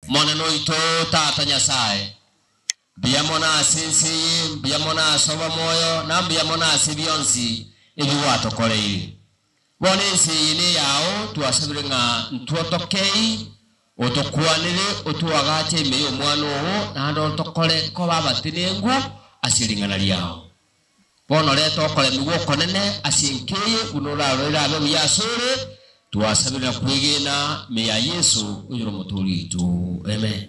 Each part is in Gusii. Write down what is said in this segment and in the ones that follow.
Omonene oito Tata Nyasae, mbuya mono ase ense eye, mbuya mono ase obomoyo, na mbuya mono ase bionsi ebi gwatokoreire. Bono ense eye neyao, twasabire ng'a ntwotokei, otokwanere, otoagache ime y'Omwana oo, naende otokore koba abatenenku ase ring'ana riao. Bono reta okoremigwa okonene ase enka eye, buna orarore erabe buya asore, twasabire na kwegena ime ya Yeso, oyore Omotoori oito. Amen.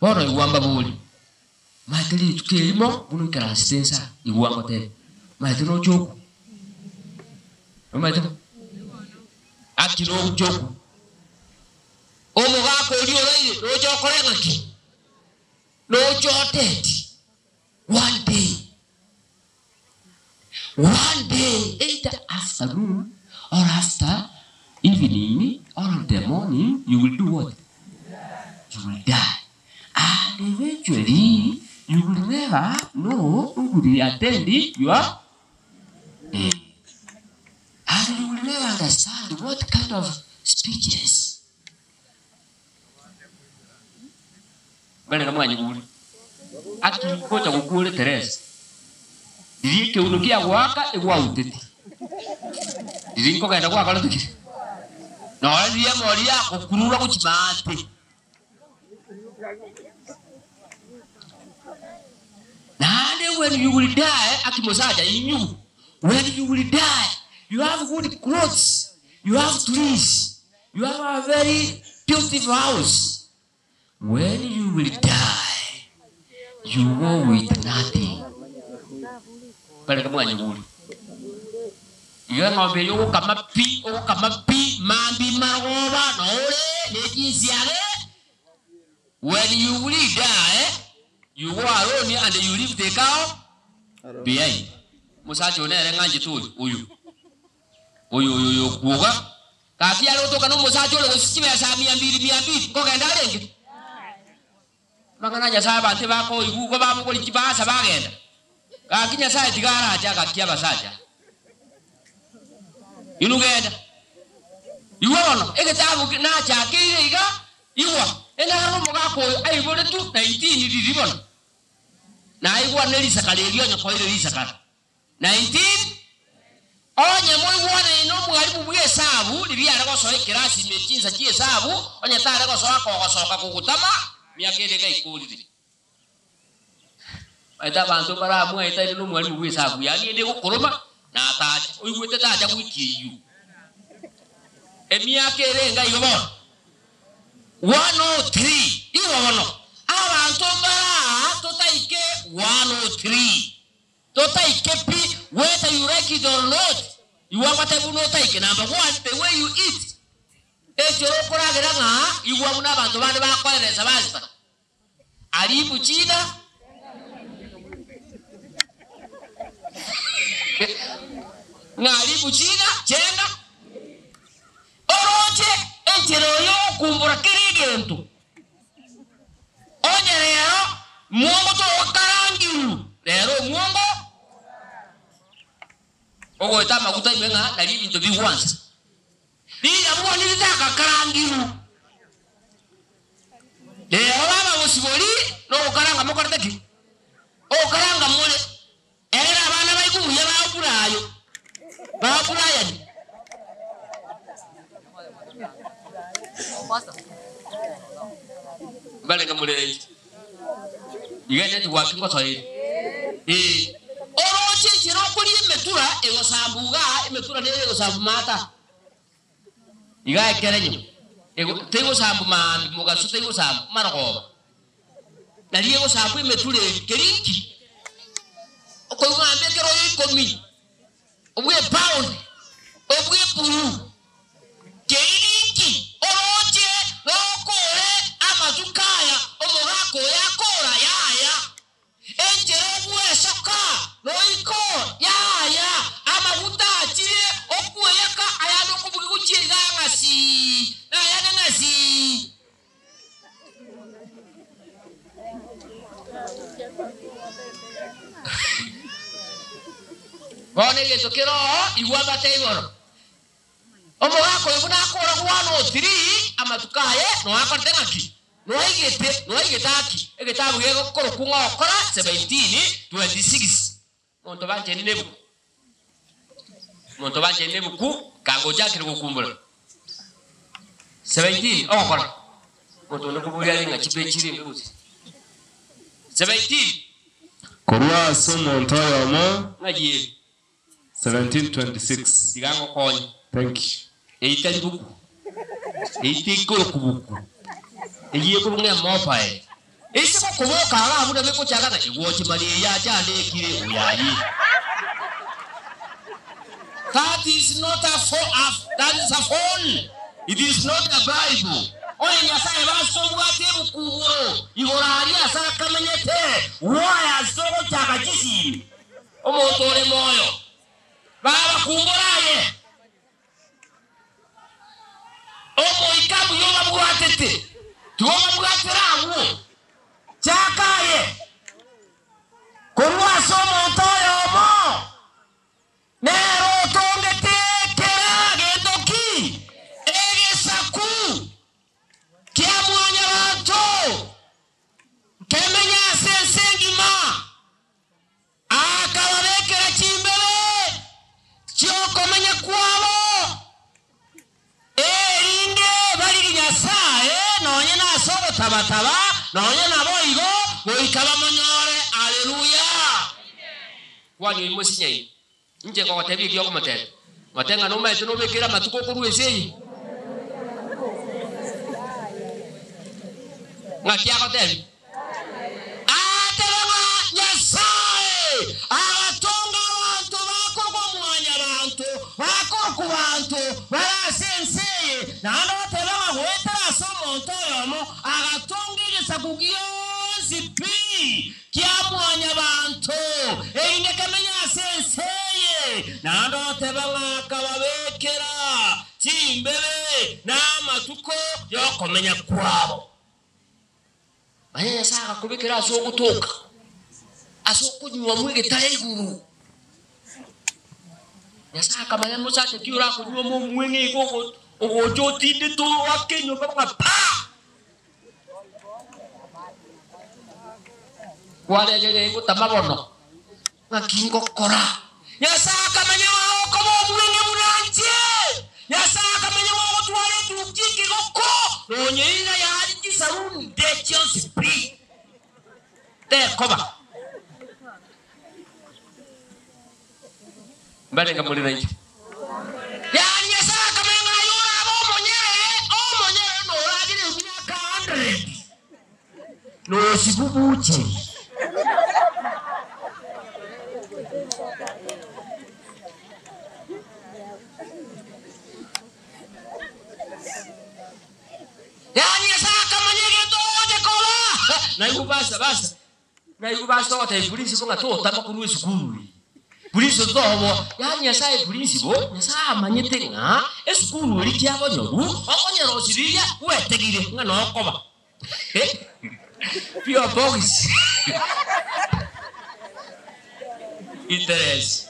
Bono igwa mbabori, maete rituko erimo buna oikaransete inse aa, igwa ngotebie, maete noche okwe? Omanyete bo? Aki noche okwe? Omogaka oria oraire noche okore ng'aki? Noche oteti? One day, one day either afternoon or after evening or the morning you will do what? You will die and eventually you will never know who will attend your eh, and you will never understand what kind of speeches Barenge mwanyigure, aki ngocha gokuora eteresa, riria ekeuno kiagoaka egwauteti, riria nkogenda gwakorete ki? Nonye riria emori yagokurura gochia maate. Naende when you will die, aki mosacha inyu, when you will die, you have good clothes, you have trees, You have a very beautiful house, when you will die you go with nothing. Bareke mwanyigure. Iga eng'ombe eyio ogokama pi, ogokama pi, mambi marogoba nore ne chinsiage. When you will die, you go alone and you leave the cow behind. Omosacha oyo nere ng'anchete oyo, oyo. Oyo oyo oyo okwoga. Gaki are gotoka nomosacha ore gose chibesa mia mbiri mia mbiri, nkogenda arenge? Amang'ana a Nyasae abanto ebakoigwa igo babogoria chibasa bagenda. Gaki Nyasae tiga arache agakia abasacha. Inwe genda. Igwa bono, egetabu nachakeire iga, igwa, enaro nomogaka oyo aiboretwe 19 riria bono. Naigwa nerisakara erio onye koire risakara. 19 Onye moigwanaine nomwalimu bw'esabu, riria are gosoa ekerasi ime chinsa chi'esabu, onye tare gosoa kogosoka kogotama, miaka ere iga ikorire. Omanyete abanto mbaramwaetaine nomwalimu bw'esabu, yaani ende egokoroma na atacha, oigwete tacha goikia eyio. Emiaka ere enga igo bono. 103, igo bono, abanto mbaraa totaike 103. Totaike pi, whether you like it or not, igwa ngotebia buna otaike, number one, the way you eat, enchera okoragera ng'a igwa buna abanto bande bakoeresa basita, aribu china, ng'a aribu china, chenga, oroche enchera oyo ogokumbura kera egento, Onye rero mwongo togokarangiru, rero omwongo ogoeta amaguta ime ng'a nari ebinto bigwansa. Riria bwoni ritagakarangiru, rero baba bosibori nogokaranga mokorete ki? Ogokaranga more, ere abana baigwe buya ba Burayo, ba Burayani. Mbarenge more iga network ngosoire. Ee. Oroche enchera okoria emetura egosambu igaa, emetura nere egosambu maata. Igaa ekerenyo, ego tegosambu maambia mogaso tegosambu marogoba. Nari egosambu emetura eri keri nki? Okoigwa ng'a mbekere oyo ikomi, obw'epound, obw'eburu. Keri ninki oroche nokore amatuko aya omogaka oyo akora? Yaya. Enchera ogwesoka noiko? Yaya. Amaguta achire okweyaka ayande okobugia gochia iga ng'asi, na ayande ng'asi. Bono egento kere oo, igwa amate igoro. Omogaka oyo buna akora gwana otiri amatuko aye noakorete ng'aki? Noaigete, noaigete aki, egetabu gegokorokwa ng'a Gokora 17:26. Monto bancheni nebuku, monto bancheni nebuku, kanga ochakire gokumbura. 17 Ogokora. Omonto onde nkoboria are ng'a chipeji chirenge gose? 17. Korwa ase omonto oyomo. Ng'ai ere? 17:26. Tiga ngokonye. Thank you. Eyio tari buku. Eyio tekorokwa buku. Eyio ekorokwa ng'a emobile. Ase gokoboka iga abwo nabo ekochaka ng'a egochi mani eye achandekire oyo ayie. That is not a that is a phone. It is not a bible. Onye Nyasaye base obwate ebuku igoro, igoro aria ase akamenyete, why ase ogochaka chisimi? Omonto ore moyo, babakumbore aye. Omoika buya obabwatete, tibobabwatera agwo. Chaka aye korwa ase omonto oyomo, nere otongete kera gento ki egesaku kia mwanyabanto kemenye ase ense engima. Akababekera chimbebe chi'okomenya kwabo, erinde barigie Nyasae nonye nase ogotabataba, nonye naboigo goika bamonyore. Haleluya! Kwania oyio mosinyaine, inche nkogotebia eki okomotebia, motebe ng'a nomaete nobekere amatuko okorua ense eye. Ng'aki agotebia? Agateba ng'a Nyasae agatonga abanto bakorokwa mwanyabanto, bakorokwa banto bare ase ense eye, naende agateba ng'a goetera ase omonto oyomo agatonga egesaku gionsi pi kia mwanyabanto, erinde kemenye ase ense eye. Naende oteba ng'a akababekera chimbebe na amatuko y'okomenya kwabo. Manya Nyasae agakobekera ase ogotoka, ase okonyuomwa egetare iguru. Nyasae akamanya mosacha ki orakonyuoma omweng'e igo ogocha otindete oake enyomba buna pa! Kwaregereire gotama bono, ng'aki ngokora? Nyasae akamanya ng'a okoba omweng'e buna inche. Nyasae akamanya ng'a ogotwara etukia ekegoko nonya eira yari chisarunde chionsi pi, tekoba. Mbarenge more nainche. Yaani Nyasae akamanya ng'a aye orabe omonyerere, omonyerere noragere emiaka hundred, nosibubucheri. Yaani Nyasae akamanya egento ogocha koba. Naigwe basa basa. Naigwe basa ogotebia principal ng'a totama korwa esukuru eye. Principal toboa, yaani Nyasae principal, Nyasae amanyete ng'a esukuru eria kiabonyoru, okonyerosia riria gwetegire ng'a nokoba. P.O. Box. Interest.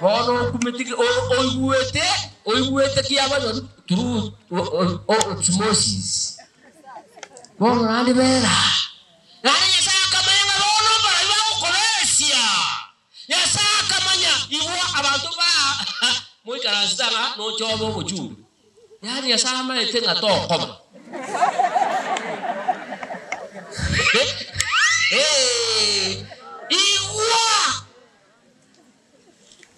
Bono okumeti oigwete, oigwete kiabonyoru through osmosis. Bono naende bera. Naende Nyasae akamanya ng'a bono mbarabwo bagokobesia. Nyasae akamanya igwa abanto ba moikaransete ng'a noche obe omochumbi. Yaani Nyasae amanyete ng'a tokoba. Igwa!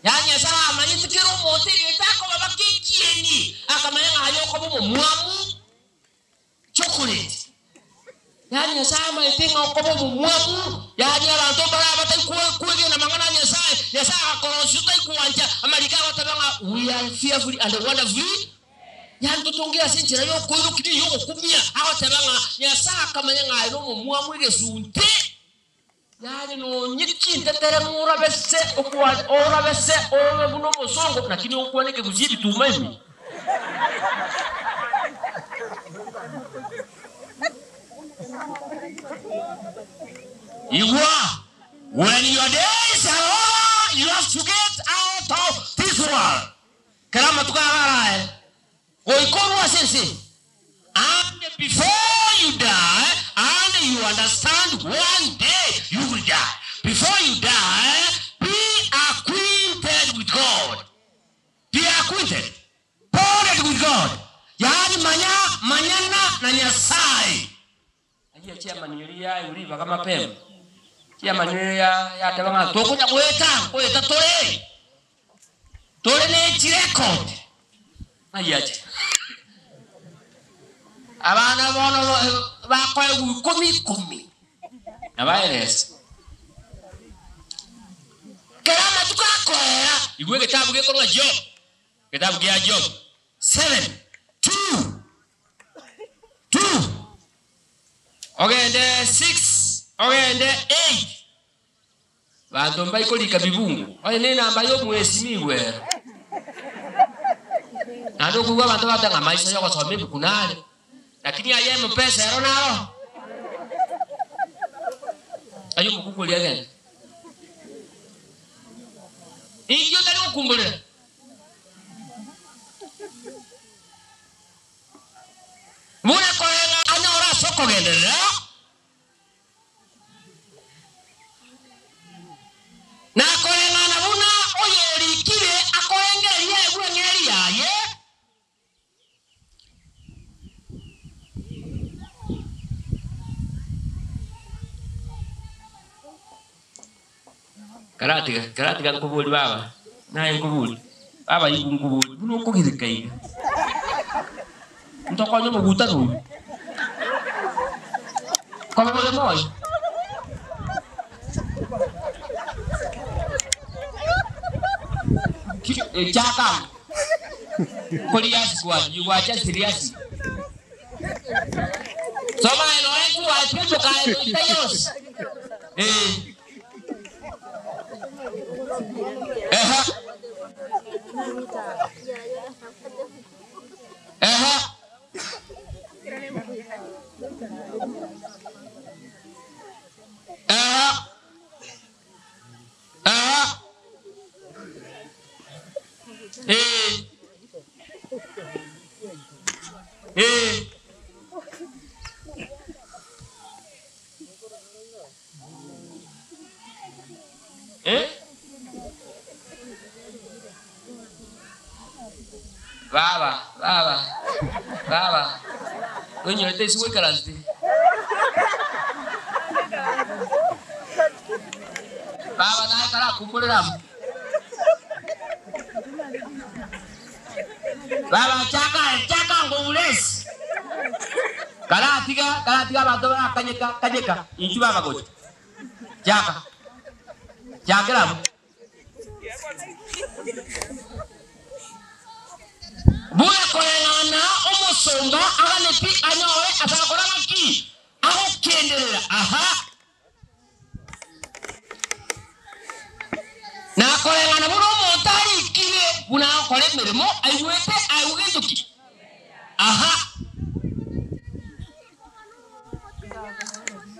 Yaani Nyasae amanyete kera omonto egento akoba baka ekieni, akamanya ng'a aye okoba omomwamu. Chocolate. Yaani Nyasae amaete ng'a okoba omomwamu, yaani abanto mbare abatari kwegena amang'ana a Nyasae, Nyasae agakorosia otari koancha, amariko agoteba ng'a we are fearfully and wonderfully, yaani totongire ase enchera y'okoirokia na ey'ogokumia, agoteba ng'a Nyasae akamanya ng'a aye nomomwamu egesunte, yaani nonye chintetere orabese orabese obe buna omosongo, lakini okwane ekegusii ebituma ime. Igwa, when your days are over, you have to get out of this world. Kera amatuko aya arae, goika orue ase ense eye. And before you die, Echairman eria yaigwa ribaga mapema, chairman eria yateba ng'a tokonya goeta, ngoeta tore, tore ne chirecord. Ng'ai ache? Abana bono bakoegwa ikomi ikomi, nabaerese. Kera amatuko akoera, igwa egetabu gekorwa Job, egetabu kia Job 7, 2, 2, ogende 6, ogende 8. Banto mbaikorika bibungo, onye nenamba y'omwesimigwa ero. Naende okoigwa abanto bagoteba ng'a amaiso y'ogosoma ebuku nare, lakini aye emupesa ero naro. Aye omokungu oria agende. Inki otari gokumborera? Buna koreng'a anyore ase okogenderera. Na koreng'ana buna oyorikire akorengereria aegwe eng'eria yaye. Karatiga, karatiga nkoborie baba, naye nkoborie, baba igo nkoborie, buna okogireka iga, ntokonye omogutano oyio? Koba ore moyo? Ki- eh, chaka amo, nkoriasi kwani, igwacha siriasi. Soma aye nonye nkwachia omokaye goita yonsi. Eh. Ehe. Ehe. Ehe. Ehe. Eh. Eh. Eh? Baba, baba, baba, nonyorete ase goikaransete. Baba naye karakumborera amo. Baba chaka chaka ngouresi. Karatiga karatiga abanto barakanyeka kanyeka inchuo baba gocha. Chaka. Chakera abwo. Buna koreng'ana omosomba aganeti anyore asagokora ng'aki? Agokenderera. Aha. Na koreng'ana buna omonto arikire buna agokora emeremo aigwete aigwe gento ki? Aha.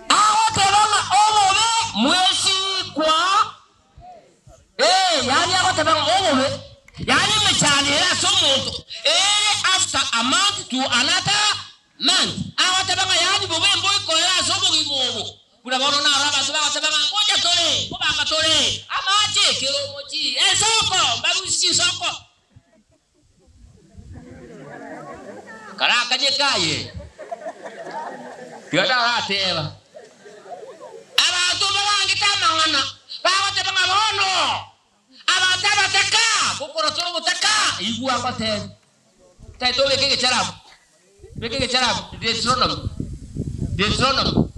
Agoteba ng'a obobe mwesikwa, ee, yaani agoteba ng'a obobe, yaani emechando ere ase omonto ere after a month to another month. Agoteba ng'a yaani bobe mboikoera ase obogima obo. Buna bono naro abanto bagoteba ng'a ngocha tore, nkobanga tore amache kera omochie, ensoko, mbarusie chinsoko. Karakanyeke aye, tiga tarateba. Abanto mbabangete amang'ana, bagoteba ng'a bono abanto abataka, gokora tore obotaka, igwa ngotebie. Taete obeke egecharabu, beka egecharabu, Deuteronomy, Deuteronomy,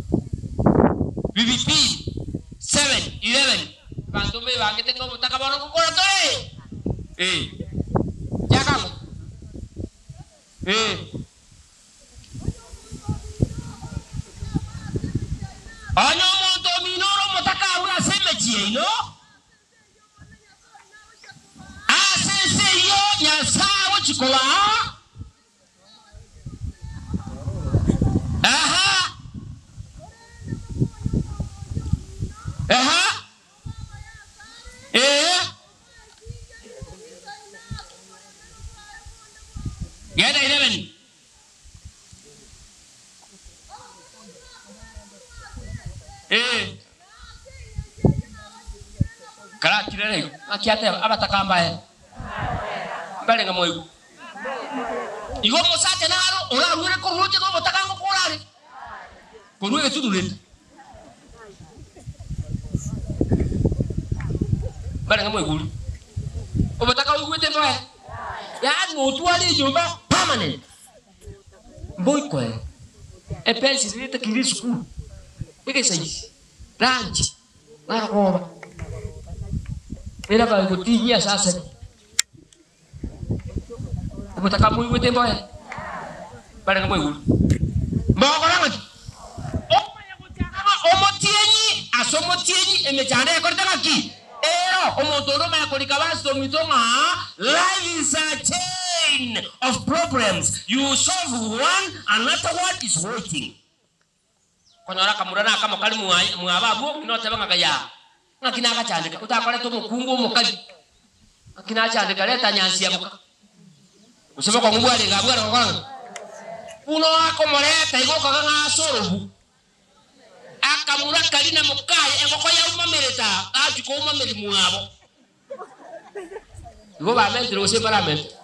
bibitini, 7:11, abanto mbebangete ng'a obotaka bono ngokora tore. Eh. Chaka ng'o? Eh. Onye omonto omino ore omotaka agwo ase emechie yaino, Ase ense eyio Nyasae agochia kobaa, Aha, aha, ee. Genda 11. Ee. Karakire rero, ng'aki ateba, abataka mbaye. Mbarenge mwaigwa. Igo omosacha naro orarwere korwa roche nobotaka ngokora are. Korwa egetunu rende. Mbarenge mwaigure. Obotaka oigwete mboe. Yaani otware enyomba permanent. Mboikoe. Epencil etakire esukuru. Egesaisi. Lunch. Marogoba. Era bagotinyia ase asari. Obotaka moigwete mboe, barenge mwaigure. Mbogokora ng'aki? Omanye gochaka ng'a omotienyi ase omotienyi emechando ekorete ng'aki? Ero omonto onde omanye korika pastor ominto ng'a life is a chain of problems, you solve one another one is waiting. Konyora akamura na akamo kare mwabo abwo, ng'ina oteba ng'a yaa, ng'aki nagachandeka, otakorete omokungu omokari, ng'aki nachandeka, reta nyansi abuka. Gose bokong'u bwarenge abwo are gokora ng'a? Buna oakomoreta igo okaga ng'a ase orobu. Akamura kari na mokaye, engoko yaumamerete aa, gachia koumameria mwabo. Igo bamentire gose mbaramente.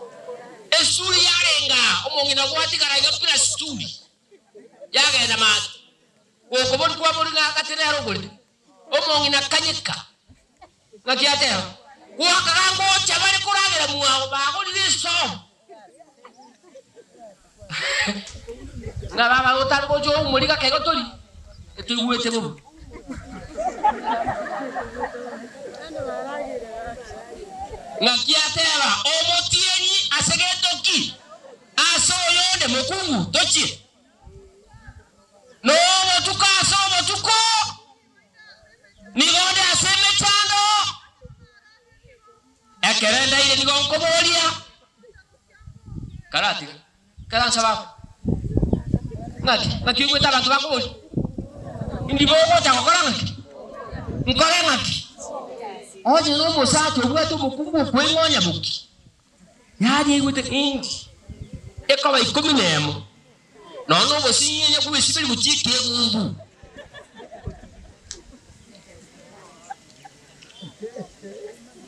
Esuri yarenge aa, omong'ina gwatigara iga buna sturi. Yagenda maate, gokoboria kwaboria ng'a gati nere ogorire. Omong'ina akanyeka, ng'aki ateba, Goakaga ngocha bare koragera mwao, bagorire esomu. Ng'a baba otari gocha oumori gaka igo tori, etoigwete bobe. Ng'aki ateba, Omotienyi ase gento ki? Ase oyonde mokungu tochie, nobotuko ase obotuko, nigo onde ase emechando, ekero endaire nigo nkoboria, Karatiga, karansa baba, ng'aki, ng'aki oigwete abanto bakoboria? Indi bogocha gokora ng'aki? Nkore ng'aki? Onye nomosacha obwate omokungu okoing'onya boki. Yaria aigwete indi ekoba ikomi nemo, nonya nobosinyinya bw'esiberi gochia ekegumbu.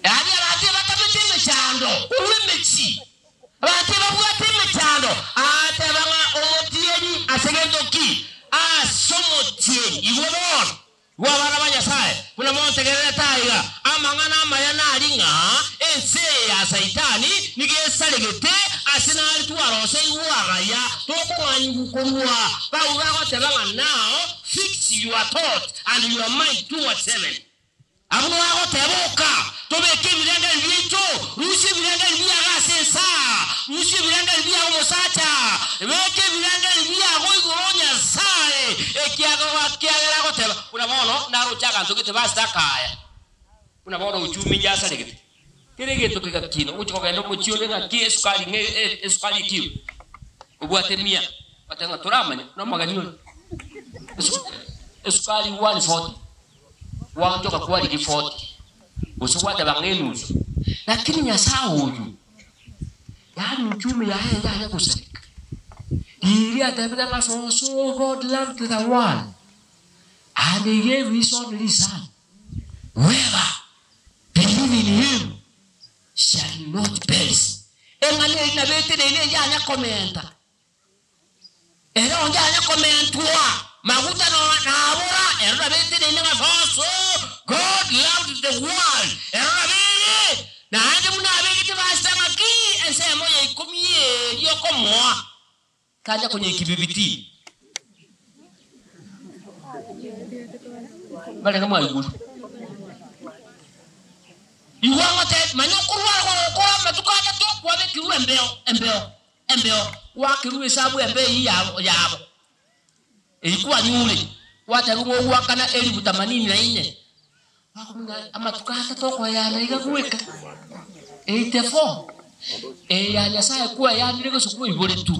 Yaani abanto ebatamete emechando korwa emechie, abanto ebabwate emechando, agateba ng'a omotienyi ase gento ki? Ase omotienyi. Igwe bono. Igo abana ba Nyasae, buna montegererete aiga, amang'ana amaya nari ng'a ense eye ya Saitani nigo esaregete ase nari twaroseigwe agaya tokong'anyigwa korwa barabwo bagoteba ng'a now fix your thought and your mind towards heaven. Abwo bagoteba oka, tobeke ebirengererio biaito, rusia ebirengererio biago ase ense aa, rusia ebirengererio biago omosacha, beka ebirengererio biago igoro o Nyasae, ekiagera agoteba, buna bono naroche aganto gete basta akaya, buna bono uchumi nyasaregete. Kera egento kegakina, ogochia kogenda omochie onde ng'aki esukari ng'a esukari ekilo, obwate mia, bateba ng'a toramanya, nomogeni ore. Esukari 140, gwaonchoka kwarigia 40, gose gwateba ng'a enusu. Lakini Nyasaye oywo, yaani uchumi yaye yanya gosareka. Riria atebete ng'a for so God loved the world, and he gave his only son, whoever Believe in him shall not perish. Eng'ana eria nabo eteneine eyanya komenta, ere onde anya komentwa maguta nabora, ero nabo eteneine ng'a for so God loved the world, ero nabo ere, naende buna abegete pastor ng'a ki ensemo ya ikomi eria okomoa. Tanya konyekia bibiti. Barenge mwaigure. Igwa ngotebi, manya okorwara gogokora amatuko atato kwabekirwe embeo, embeo, embeo, gwakirwe esabu embeo eyio yabo yabo. Eyio kwanyure, gwatebigwa ng'a ogoakana elifu themanini na inye. Bakomanya amatuko atato okoeyana iga gweka, 84, eye ya Nyasaye kwaeyanire gose kwaiboretwe,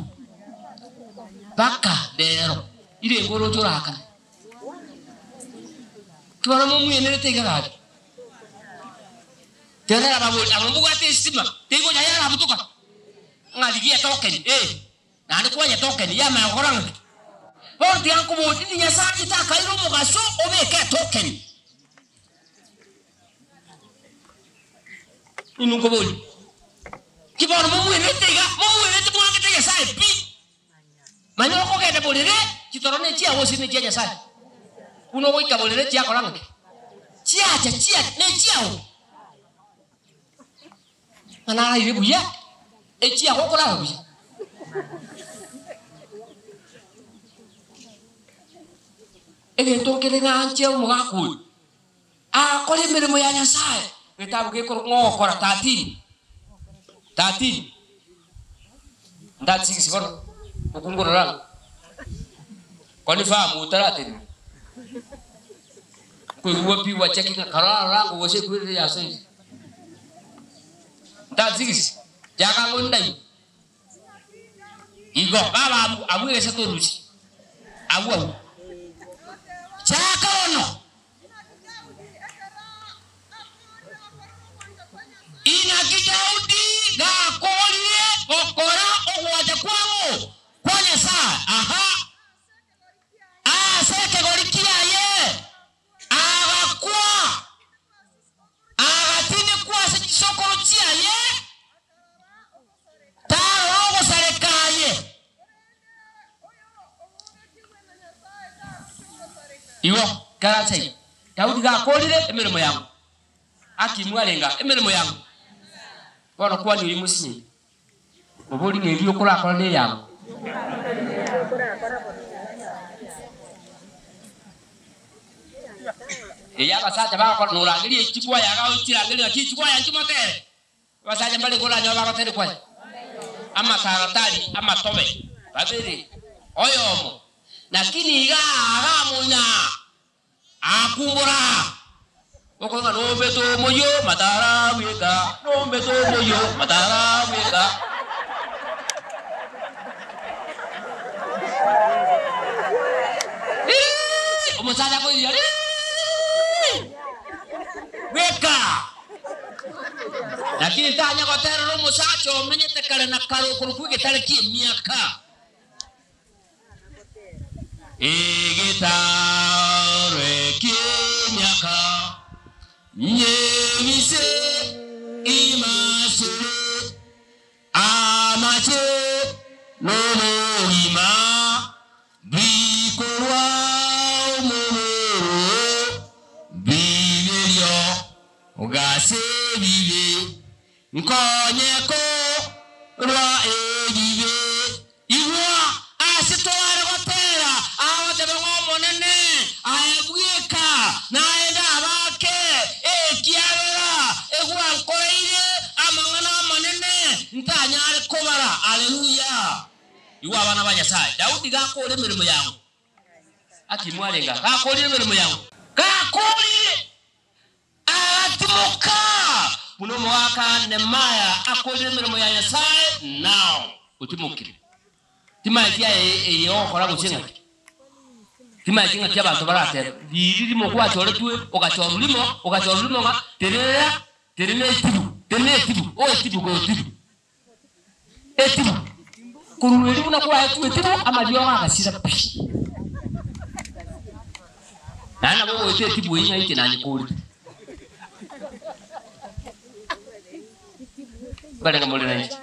mpaka rero, irenge oroche orakane. Ki bono momwenerete iga gaki? Tiga narababori, aba mbobwate estima, teigocha yarabutoka, ng'a rigia etoken, eh. Naende kwanyetokenia, yamanya gokora ng'aki? Bono tiga nkoborie, Indi Nyasae achete akaira omogaso obeke etokeni? Inwe nkoborie, Ki bono momwenerete iga? Momwenerete mwangete Nyasae pi? Manya okogenda borere. Chitoro nechiao gose nechia Nyasae? Buna ogoika borere chiakora ng'aki? Chiacha chiacha nechiao. Ng'a naraire buya, echiao okorara buya. Egento nkere ng'anche omogaka oyo, agakora emeremo ya Nyasae, getabu gekorokwa ng'a ogokora 13, 13, 36 bono, okungu ororo ang'e, confirm otaratenena, nkoigwa pi gwacheki ng'a karora rora ango gose ekweri yasoire. 36, chaka ng'o ndai. Igo baba abwo abwo egesa torusie abwo abwo. Chaka bono. Inaki Daudi gakoorire gokora ogwancha kwang'o kwa Nyasae? Aha. Ase ekegori kiaye agakwa, agatindekwa ase chisokoro chiaye, tarora ogosareka aye. Igo kerache iga, Daudi gakoorire emeremo yango, akimwa arenge aa, emeremo yango. Bono kwani oyio mosinyaine, mobori ng'a erio okorakora neyango. Eye abasacha bagokora norangerie chikwaya iga ochirangerie ng'aki chikwaya nchimotere. Abasacha mbare koranyore bagoteria kwaye amataratari amatobe babere oyomo, lakini iga agamonya akumbora okoigwa nombete omoyio matara bweka, nombete omoyio matara bweka. Omosacha akoiria bweka. Lakini tanya goterera omosacha omenyete kare na kare okorokwa egetare ki'emiaka. Egetare ki'emiaka nyebise imasire amache nobogima bikorwa omobere biberio gase ebibe, nkonye korwa ebibe. Igwa ase tware gotera, agoteba ng'a Omonene aye bweka, naende abake, ekiagera egwankoreire amang'ana amanene ntanyare kobara. Haleluya! Igwa abana ba Nyasae, Daudi gakore emeremo yango. Aki mwarenge aa? Gakorire emeremo yango. Gakorire, agatimoka buna omogaka Nehemia akorire emeremo ya Nyasae, nao otimokire. Timaeti aye eye ogokora gose ng'aki? Timaeti ng'aki abanto baratebe, Riiri rimo gwachoretwe, ogachorwa rimo, ogachorwa rimo ng'a terera, terera etibu, terera etibu, o etibu go etibu. Etibu, korwa erio buna kwaetwe etibu, amariogo agasira pi. Naende nabo ogoeta etibu eyio ng'a inche nanyekorete. Mbarenge more nainche.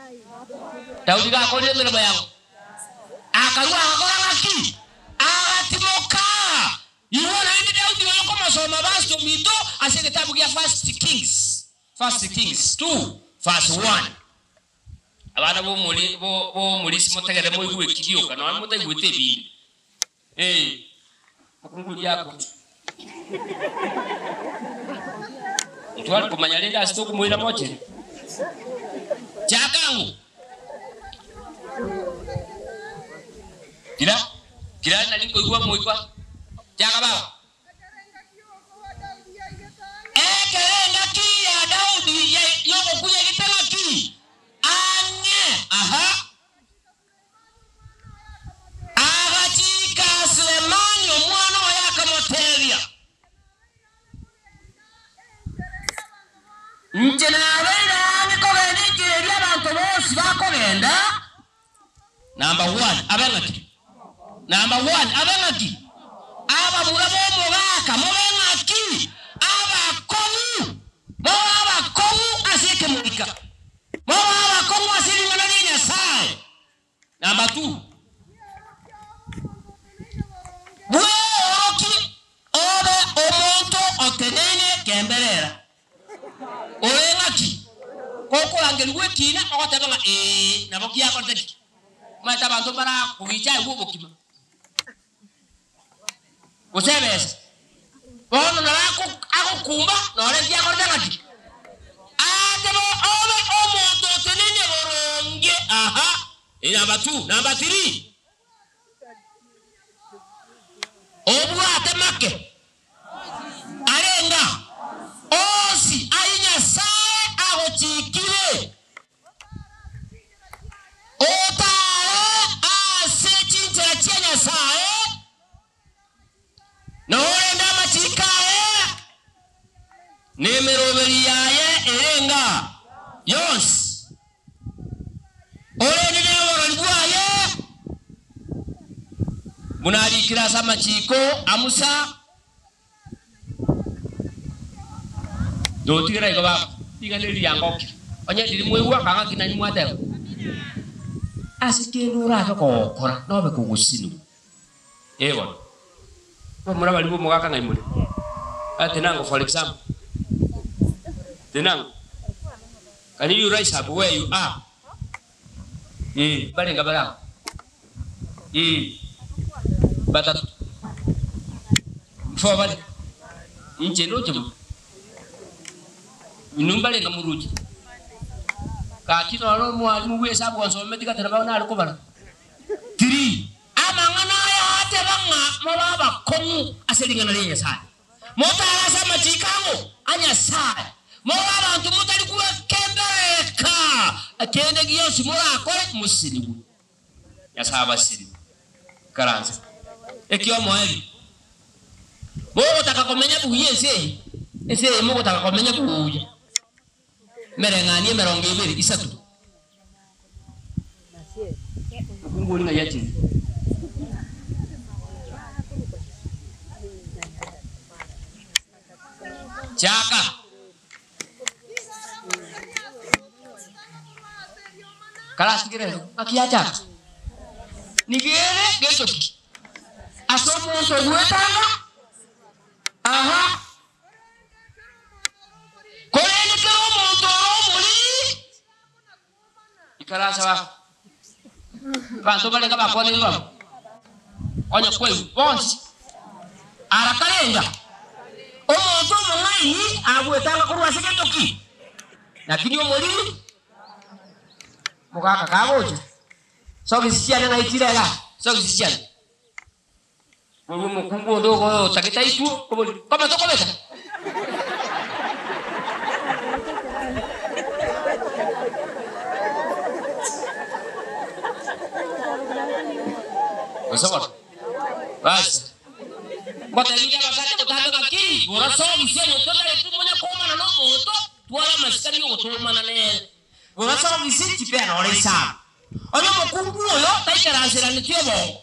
Daudi gakorire emeremo yago, akarua agakora ng'aki? Agatimoka. Igoro naende Daudi oyo okomosoma Vasti ominto ase egetabu gia First Kings. First Kings 2 verse 1. Abana b'omori bo b'omorisia motegerere moigwe eki gioka, nonya motaigwete ebinde. Ee, mokungu oria akwe. Ntware komanya rende ase tokomoira mochere. Chaka ang'o. Kira, kira nari nkoigwa moikwa. Chaka baba. Ekero engaki ya Daudi y'ogokwa yaigete ng'aki? Ang'e. Aha. Agachiika Sulemani omwana oye akamoteebia, Inche nabeire ang'e kogenda enchera eria abanto bonsi bakogenda. Number one, abe ng'aki? Number one, abe ng'aki? Abamura b'omogaka mobe ng'aki? Abakong'u, mobe abakong'u ase ekemoika, mobe abakong'u ase ring'ana ria Nyasae. Number two. Amabera. Ore ng'aki? Gokorangerigwa ekiina ogoteba ng'a ee, nabo kiakorete ki? Omanyete abanto mbarakogicha aye bw'obokima, gose ebesa. Bono naro agokumba nore nkiakorete ng'aki? Ateba obe omonto oteneine boronge. Aha, eye number two. Number three, obwate make. Arenga onsi ayio Nyasae agochiikire, otaare ase chinchera chia Nyasae, na orende amachiiko aye, na emeroberi yaye erenga yonsi, orende noborori bwaye, buna arikire ase amachiiko a Musa. Totigera igo baba, ring'ana eri riangokire, onye ndiri mwaigwa akang'a ki nainwe mwateba? Ase kende orabe kogokora nobe kogosinigwa. Ee bono, bamura baria b'omogaka ng'ai more? Ah, Tenango for example. Tenango, can you rise up where you are? Ee, mbarenga bare amo? Ee, batato. Four bare. Inche ndoche bobe. Inwe mbarenga moroche? Gaki noro omwalimu bw'esabu onsometi gatari bao nare kobara. Three. Amang'ana aya ateba ng'a mobe abakong'u ase ring'ana ria Nyasae, motare ase amachiiko amo a Nyasae, mobe abanto motari gwekembereka, kende gionsi morakore mosinigwe. Nyasae abasinie. Ikaranse. Ekiomoerio, mogotaka komenya buya ense eye, ense eye mogotaka komenya buya, emereng'anio emerongo ebere, isato. Omokungu oria ng'ai achire? Chaka. Karatigere ero, ng'aki yachaka? Nigo ere gento ki ase omonto ogwetanga? Aha. Korende kera omonto ore omoriri, Ikaransa baba. Abanto barenge abakwaneri babo, onye kwaigwa bonsi, ara karenga omonto omong'aini agwetanga korwa ase gento ki? Lakini omoriri mogaka kagocha, sogisi chiane ng'ai chire igaa? Sogisi chiane. Korwa omokungu onde otagete aitwe, oborie, Koma tokobeka? Gose bono? Basi, ngotebirie abasacha botambe ng'aki, gora sogisi onye totareti monya komana nomonto, twara amasikani y'ogotomana nere. Gora sogisi chipea nore isano. Onye omokungu oyo taikaranseraneti obongo,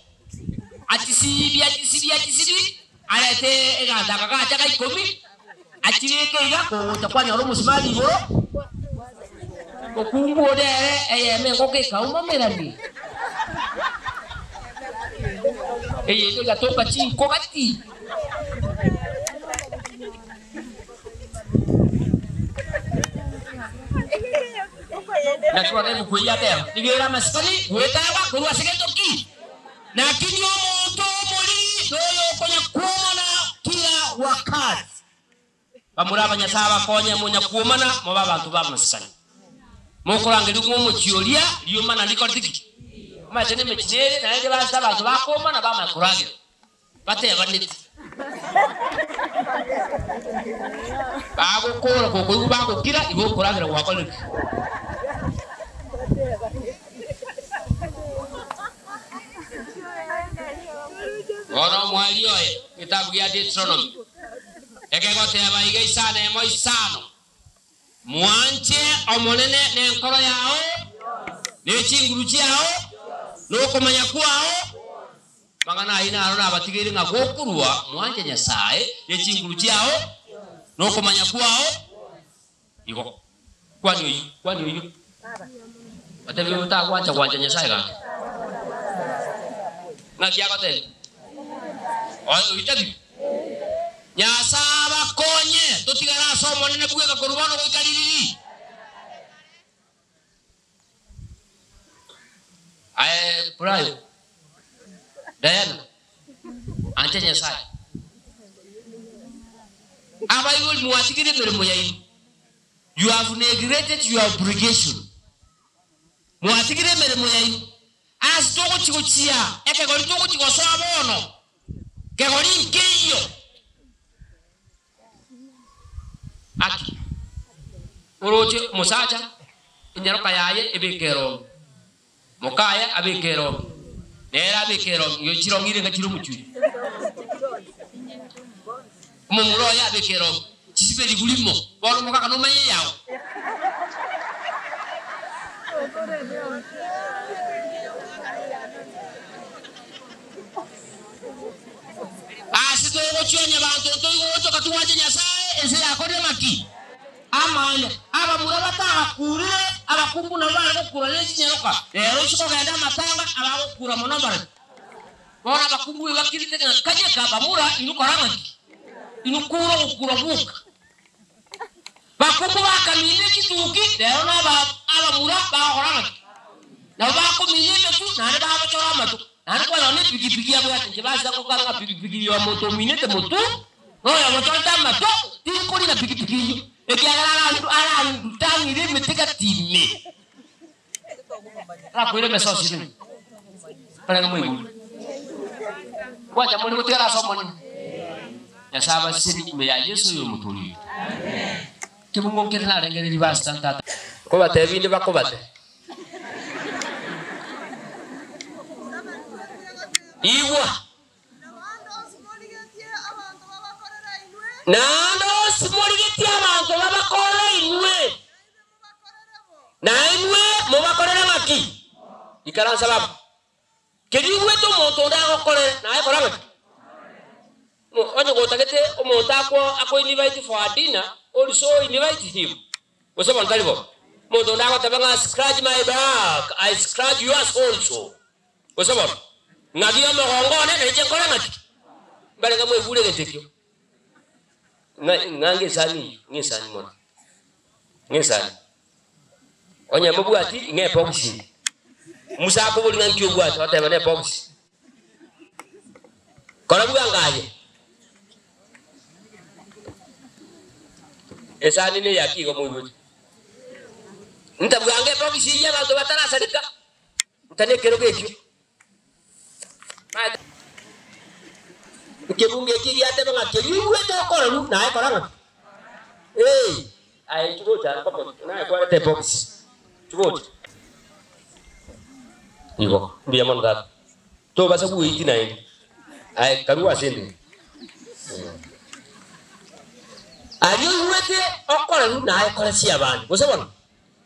achisibi, achisibi, achisibi, arete egento aka gacha ga ikomi, achibeke iga, kogocha kwanyora omosimari igoro, omokungu onde ere eyemo engoko ekaumamerania, eyende egatoka chinko gati. Naki bono ebuku eyio yateba, Nigo ere amasikani goetaba korwa ase gento ki? Naki omonto omoriri noyokonya kwomana kila wakati. Bamura abanyasae abakonye monya kwomana mobe abanto b'amasikani. Mokorangeria ng'a omochie oria riomana ndikorete ki? Omanyete nemechie nere naende baase abanto bakomana bamanya koragera. Batebaneti. Bagokora kokoigwa bagokira, igo okoragera gwakorire ki? Bono omwali oye, egetabu gia Deuteronomy, ekegoteba iga isano emo isano, Mwanche Omonene nenkoro yao, ne chinguru chiao, na okomanya kwao. Amang'ana ayio naro nabatigeire ng'a gokorua mwanche Nyasae ne chinguru chiao, na okomanya kwao. Igo kwani oyio, kwani oyio otebire otagwancha gwancha Nyasae gaki? Ng'aki agotebia? Oyo oitabire. Nyasae abakonye totigare ase. ase Omonene bweka korwa bono goika ririri. Aye Brayo, Diana, ancha Nyasae. Abaibori mwatigire emeremo yaino, you have neglected your obligation. Mwatigire emeremo yaino. Ase togochi gochia ekegori togochi gosoa bono, kegori nkeiyo. Aki, oroche omosacha enyaroka yaye ebeke erongi, mokaye abeke erongi, nere abeke erongi, igo chirongi irenga chire omochie oyio. Omomura oye abeke erongi, chisibe ribu rimo, bono omogaka nomanye eyao. Ase togochionya abanto ntoigwe gochoka twanche Nyasae, ense yakorire ng'aki? Amaene, abamura batagakurire, abakungu nabwo bare gokura ne chinyaroka. Rero inse kogenda amatanga, abagokura mono mbarabwo. Bono abakungu bebakirete ng'a kanyeka bamura inwe kora ng'aki? Inwe kura ogokura gwoka. Bakungu bakamina chituki, rero naba abamura bagokora ng'aki? Nabo bakomina emetu, naende bagochora amato. Naende kwanyora nepigipigi abwate, inche basisa gokora ng'a pigipigi ya omonto ominete motu, na oyomochorete amato, tinkorina pigipigi eyio, ekiagera arandutang'ire emete gati ime. Arakoire emesosi ime. Barenge moigure. Gwancha more gotigara ase Omonene. Nyasae abasesenie ime ya Yeso oyo omotoori oito. Kebungo nkere narengereria pastor ntata. Nkobatebia inde bakobate. Igwa! Naende onsi morigetie abanto babakorere inwe, na inwe mobakorere ng'aki? Ikaransa baba. Keria oigwete omonto onde agokorere, naye kora ng'aki? Onye gotagete omonto ako ako invite for a dinner, also invite him. Gose bono tari bo? Omonto onde agoteba ng'a scratch my back, I scratch yours also. Gose bono, ng'abie omogongo one, na inche nkore ng'aki? Mbarenge mwaigure egento ekio? Ng'a ng'a ng'esani eyio, ng'esani mono, ng'esani. Onye mobwati, ng'a ebox eye. Musa akoboria ng'a nki obwate, oteba ne ebox. Kora bwango aye. Esani neyaki igo moigwete? Ntabwange ebox eyio abanto batarasareka. Nta nekerogo ekio. Ekebungo ekio giateba ng'a keria oigwete okororwa naye kora ng'a ee aye inchuo gocha naye kwarete ebox inchuo gocha igo mbuya mono tata tobasa goitia naende aye karue ase ende aria oigwete okororwa naye kora chiabande gose bono.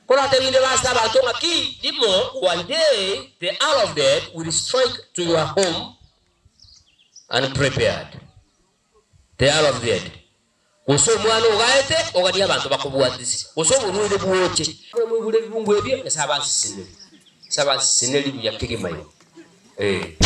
Koratebinde ase abanto ng'a ki rimo, one day the hour of death will strike to your home unprepared. The hour of death. Gose omwana ogaete oganie abanto bakobwatisia, gose oborwaire bwoche. Ekero mwaigure ebibungo ebio, Nyasae abanseseneri, Nyasae abanseseneri buya kegima igo. Ee.